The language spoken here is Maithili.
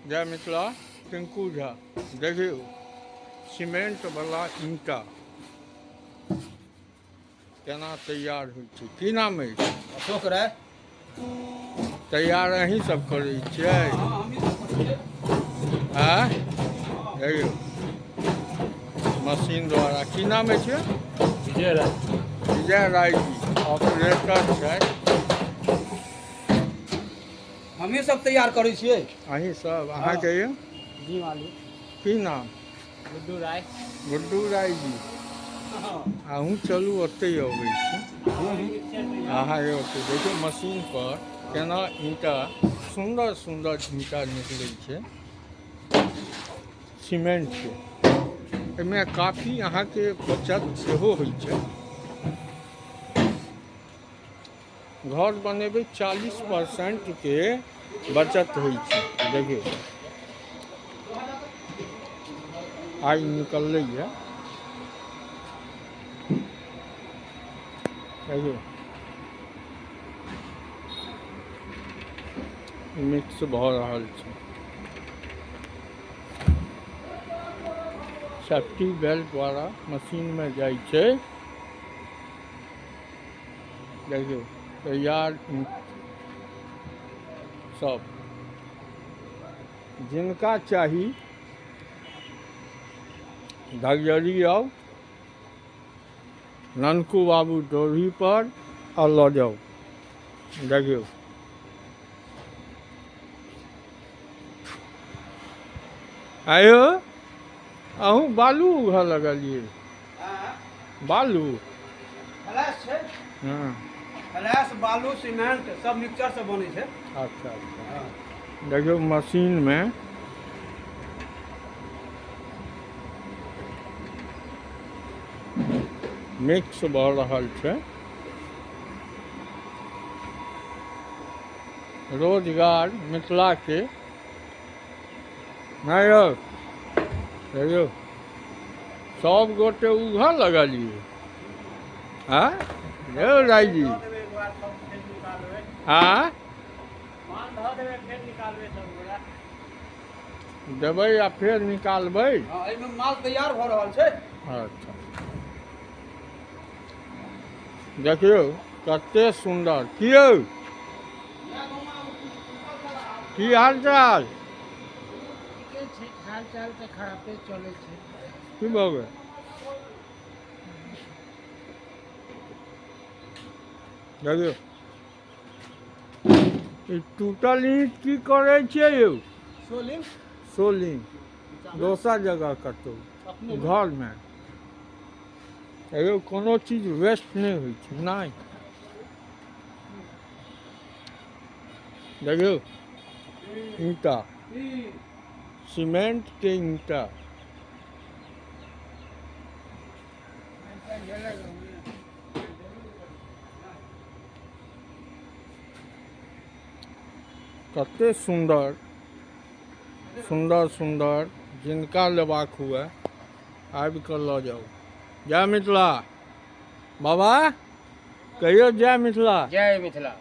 जय मिथिला। टिंकू झा, देखियौ सीमेंट वाला ईंटा केना तैयार होइ छै। की नाम अछि? अशोक राय। तैयार अहीं सब करै छियै? आँय, देखियौ मशीन द्वारा। की नाम अछि? विजय राय। विजय राय जी ऑपरेटर छथि। हमही सब तैयार करै छियै। अहीं सब? अहाँके यौ? जी मालिक। की नाम? गुड्डू राय। गुड्डू राय जी, अहूँ चलू, ओतहि अबै छी अहाँके ओतहि। देखियौ मशीन पर केना ईंटा, सुन्दर सुन्दर ईंटा निकलै छै सीमेंटके। एहिमे काफी अहाँके बचत सेहो होइ छै। घर बनेबै 40% के बचत होइ छै। देखियौ आइ निकललै यऽ, देखियौ मिक्स भऽ रहल छै। सेफ्टी बेल्ट द्वारा मशीनमे जाइ छै। देखियौ तैयार सब। जिनका चाही धगजरी आउ ननकू बाबू डोरी पर आ लऽ जाउ। देखियौ आयो, अहूँ बालू उघऽ लगलियै? बालू फ्लैश छै। फ्लैश, बालू, सीमेंट सब मिक्सचर से बनै छै। अच्छा, देखियौ मशीनमे मिक्स भऽ रहल छै। रोजगार मिथिलाके नहि यौ। देखियौ सब गोटे उघऽ लगलियै। आँय यौ रायजी, आँय देबै आ फेर निकालबै। हँ, एहिमे माल तैयार भऽ रहल छै। अच्छा, देखियौ कते सुन्दर। की यौ, की हाल चाल? ठीके छै, हाल चाल तऽ खरापे चलै छै। की भऽ गेल? देखियौ ई टूटल ईंट की करै छियै यौ? सोलिंग। सोलिंग दोसर जगह कतहु? अपने घरमे। देखियौ कोनो चीज वेस्ट नहि होइ छै। नहि, देखियौ ईंटा, सीमेंटके ईंटा। कते सुन्दर सुन्दर सुन्दर। जिनका लेबाक हुए आबि कऽ लऽ जाउ। जय मिथिला। बाबा, कहियौ जय मिथिला। जय मिथिला।